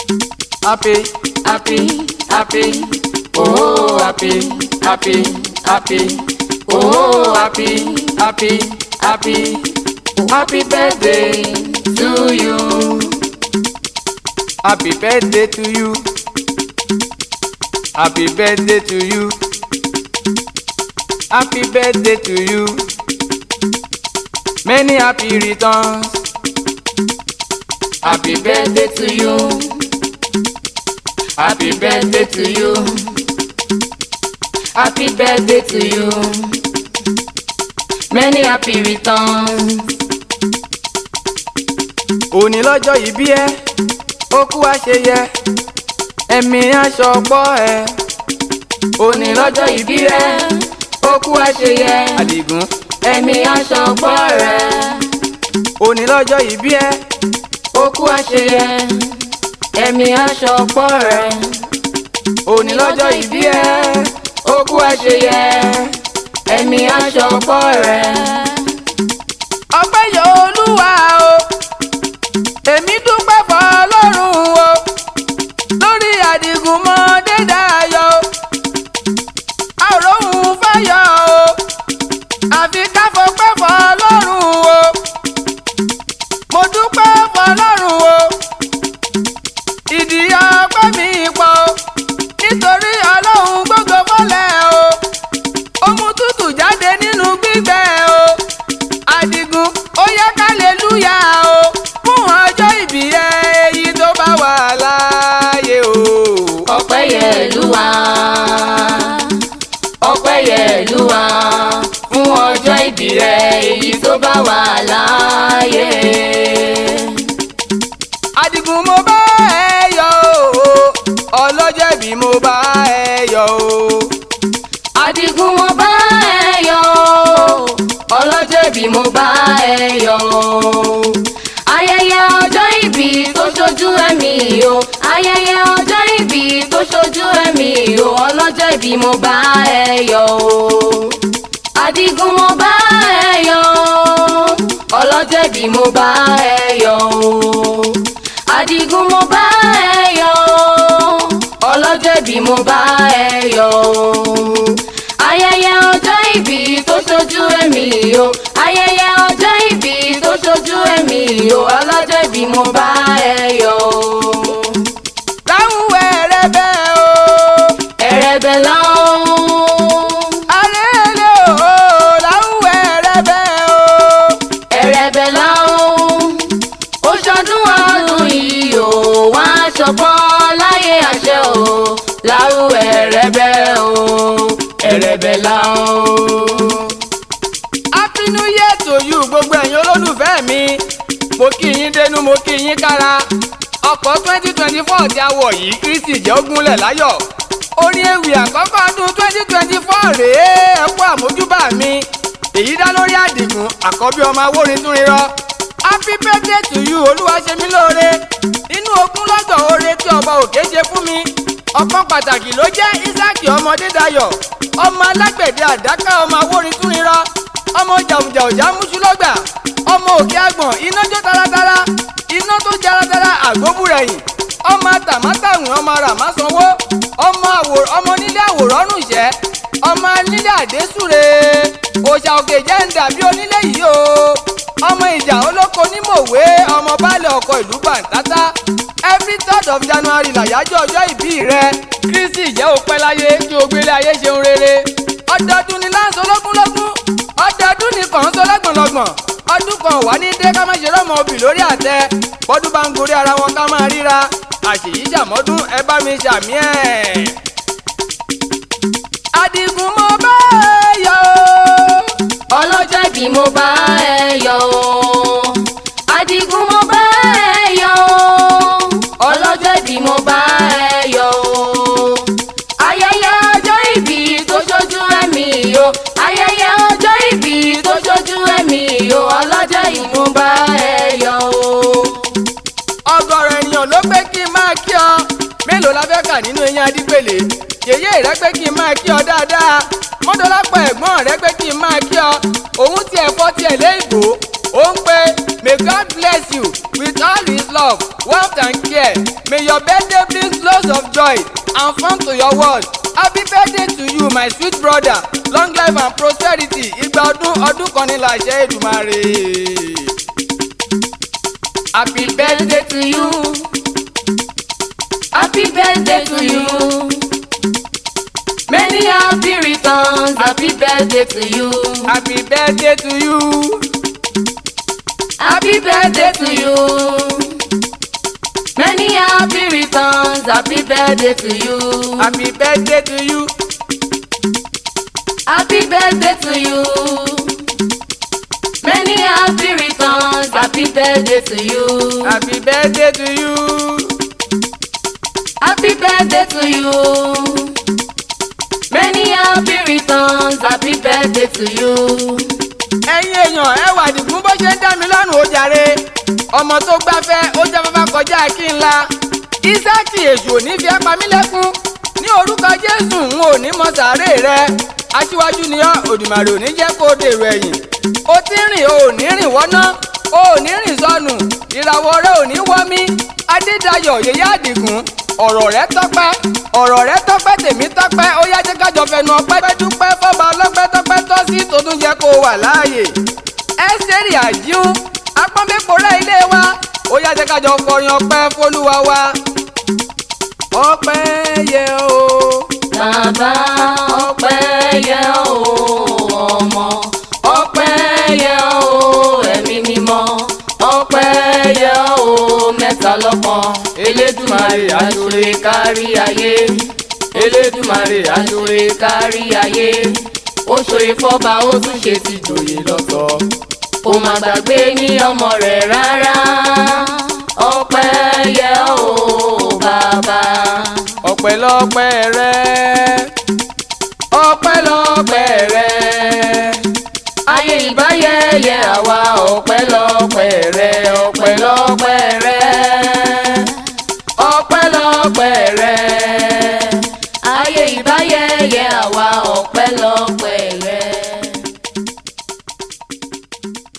Happy, happy, happy, oh happy, happy, happy, oh happy, happy, happy, happy birthday to you. Happy birthday to you. Happy birthday to you. Happy birthday to you. Many happy returns. Happy birthday to you. Happy birthday to you. Happy birthday to you. Many happy returns. Òní lọ́jọ́ ìbí ẹ, ó kú àṣeyẹ, ẹ̀mí aṣọ pọ̀ ẹ. Òní lọ́jọ́ ìbí rẹ, Ó kú àṣeyẹ. Àdìgún. Ẹ̀mí aṣọ pọ̀ rẹ̀. Òní lọ́jọ́ ìbí ẹ, Ó kú àṣeyẹ. Ẹ̀mí aṣọ pọ̀ rẹ̀. Òní lọ́jọ́ ìbí ẹ, Ó kú àṣeyẹ. Ẹ̀mí aṣọ pọ̀ rẹ̀. Ọpẹ́ yọ Olúwa o, èmi dúpẹ́ fọ́lọ́run o, lórí Àdìgún mọ́ Dédayọ̀ o, àròhùn fáyọ̀ o, àfi ká fọpẹ́ fọ́lọ́run o. Mo dúpẹ́ fọ́lọ́run o, ìdí ọpẹ́ mi pọ̀ o, nítorí Ọlọ́run gbogbo fọ́lẹ̀ o, ó mú tútù jáde nínú gbígbẹ o. Àdìgún, ó yẹ kálẹ́lúyà o fún ọjọ́ ìbí ẹ èyí tó bá wà láàyè o. Ọpẹ́ yẹ Olúwa. Ọpẹ́ yẹ Olúwa fún ọjọ́ ìbí rẹ èyí tó bá wà láàyè. Àdìgún, mo bá ẹ yọ̀ o, ọlọ́jọ́ ìbí, mo bá ẹ yọ̀ o. Àdìgún, mo bá ẹ yọ̀ o, ọlọ́jọ́ ìbí, mo bá ẹ yọ̀ o. Ayẹyẹ ọjọ́ ìbí tó ṣojú ẹ̀mí o, ayẹyẹ ọjọ́ ìbí tó ṣojú ẹ̀mí o, ọlọ́jọ́ ìbí, mo bá ẹ yọ̀ o. Àdìgún, mo bá ẹ yọ̀ o, ọlọ́jọ́ ìbí, mo bá ẹ yọ̀ o. Àdìgún, mo bá ẹ yọ̀ o, ọlọ́jọ́ ìbí, mo bá ẹ yọ̀ o. Ayẹyẹ ọjọ́ ìbí tó ṣojú ẹ̀mí o, ayẹyẹ ọjọ́ ìbí tó ṣojú ẹ̀mí o, ọlọ́jọ́ ìbí, mo bá ẹ yọ̀ o. Láwùn ẹ̀rẹ̀bẹ̀ o. Ẹ̀rẹ̀bẹ̀ láwọn. Alẹ́lẹ́ o, láwùn ẹ̀rẹ̀bẹ̀ o. Ẹ̀rẹ̀bẹ̀ láwọn. Ó ṣọdún ọdún yìí o, wá ṣọpọ̀ láyé àṣẹ o, láwù ẹ̀rẹ̀bẹ̀ o, ẹ̀rẹ̀bẹ̀ láwọn. Happy New Year to you, gbogbo ẹ̀yin olólùfẹ́ mi. Mo kí yín dénú, mo kí yín kára. Ọkọ̀ 2024 tí a wọ̀ yìí, Kristi jẹ́ ó gúnlẹ̀ láyọ̀. Orin ewì àkọ́kọ́ ọdún 2024 rèé, ẹ kú àmójúbà mi. Èyí dá lórí Àdìgún, àkọ́bí ọmọ awórin tún rirọ́. Happy birthday to you, Olúwa ṣe mí lóore. Inú ogún lọ́gbọ̀n oore tí ọba òkè ṣe fún mi, ọ̀kan pàtàkì ló jẹ́ Isaac ọmọ Dédayọ̀, ọmọ alágbẹ̀dẹ àdáká, ọmọ awórin tún rirọ́, ọmọ jàùjà ọ̀já múṣúlọ́gbà, ọmọ òkè àgbọ̀n iná jó taratara, iná tó jaratara àgbóbúrẹ̀yìn, ọmọ tàmátàwìn, ọmọ ràmásánwó, ọmọ àwò, ọmọ onílé àwòrán ìṣẹ́, ọmọ onílé àdésúre, òòṣà òkè jẹ́ ń dàbí onílé yìí o, ọmọ ìjà olóko onímọ̀wé, ọmọ baálé ọkọ̀ ìlú bàǹtátá. Every 3rd of January làyájọ́ ọjọ́ ìbí rẹ. Kristi jẹ́ ó pẹ́ láyé kí o gbélé ayé ṣeun rere. Ọdọọdún ni láǹsọ lógúnlógún, ọdọọdún ni kàn ń sọ lọ́gbọ̀nlọ́gbọ̀n. Ọdún kan wà ní dé ká má ṣe rọ́mọ obì lórí àtẹ. Bọ́dún bá ń gorí ara wọn, ká máa ríra. Àṣèyí ṣàmọ́dún, ẹ bá mi ṣàmì ẹ̀. Àdìgún, mo bá ẹ yọ̀ o. Ọlọ́jọ́ ìbí, mo bá ẹ yọ̀ o. Àdìgún, mo bá ẹ yọ̀ o. Ọlọ́jọ́ ìbí, mo bá ẹ yọ̀ o. Ayẹyẹ ọjọ́ ìbí tó ṣojú ẹ̀mí o, ayẹyẹ ọjọ́ ìbí tó ṣojú ẹ̀mí o, ọlọ́jọ́ ìbí, mo bá ẹ yọ̀ o. Ọ̀gọ̀rọ̀ ènìyàn ló pé kí n máa kí ọ. Mélòó la fẹ́ kà nínú eyín adípèlé? Yèyé rẹ pé kí n máa kí ọ dáadáa. Mọ́dọ́lápọ̀ ẹ̀gbọ́n rẹ pé kí n máa kí ọ. Òun tiẹ̀ fọ́ tiẹ̀ lé ìbò, ó ń pé, "May God bless you with all his love." love, warmth and care. May your birthday bring loads of joy and fun to your world. Happy birthday to you, my sweet brother. Long life and prosperity. Ìgbà ọdún ọdún kan ní làṣẹ Èdùmàrè. Happy birthday to you. Happy birthday to you. Many happy returns. Happy birthday to you. Happy birthday to you. Happy birthday to you. Many happy returns. Happy birthday to you. Happy birthday to you. Happy birthday to you. Many happy returns. Happy birthday to you. Happy birthday to you. Happy birthday to you. Many happy returns. Happy birthday to you. Ẹ̀yin èèyàn, ẹ wà Àdìgún bó ṣe ń dá mi lọ́rùn ó jàre. Ọmọ tó gbáfẹ́ ó jẹ́ fáfá kọjá kí n la. Ísáàkì, èṣù ò ní fi ẹ́ pa mí lẹ́kún. Ní orúkọ Jésù, n ò ní mọ sàárè rẹ. Aṣíwájú ni ọ́, Òdùmàrè ò ní jẹ́ kó o dèrò ẹ̀yìn. O ti rìn, o ò ní rìn wọ́ná, o ò ní rìn sọnù, ìràwọ̀ rẹ ò ní wọ́mí. Adédayọ̀ yèyé Àdìgún, ọ̀rọ̀ rẹ tọ́pẹ́, ọ̀rọ̀ rẹ tọ́pẹ́, tèmi tọ́pẹ́. Ó yá, jẹ́ kájọ fẹnu ọpẹ́ dúpẹ́ fọba ọlọ́pẹ́ tọ́pẹ́ tọ́ sí tó tún jẹ́ kó o wà láàyè. Ẹ́sẹ̀rì àjíhùn apọ́nbẹ́pọ̀rẹ́ ilé wa, ó yá, jẹ́ kájọ kọrin ọpẹ́ fólúwa wa. Ọpẹ́ yẹ o. Bàbá, ọpẹ́ yẹ o. Ọmọ, ọpẹ́ yẹ o. Ẹ̀mí mímọ́, ọpẹ́ yẹ o. Mẹ́ta lọ́kan, Elédùmarè aṣọre kárí ayé. Elédùmarè aṣọre kárí ayé. Ó ṣoore fọ́ba, ó tún ṣe ti jòyè lọ́tọ̀. Kò má gbàgbé ní ọmọ rẹ̀ rárá. Ọpẹ́ yẹ o, bàbá. Ọpẹ́lọpẹ́ rẹ, ọpẹ́lọpẹ́ rẹ. Ayé ìbáyẹyẹ àwa, ọpẹ́lọpẹ́ rẹ.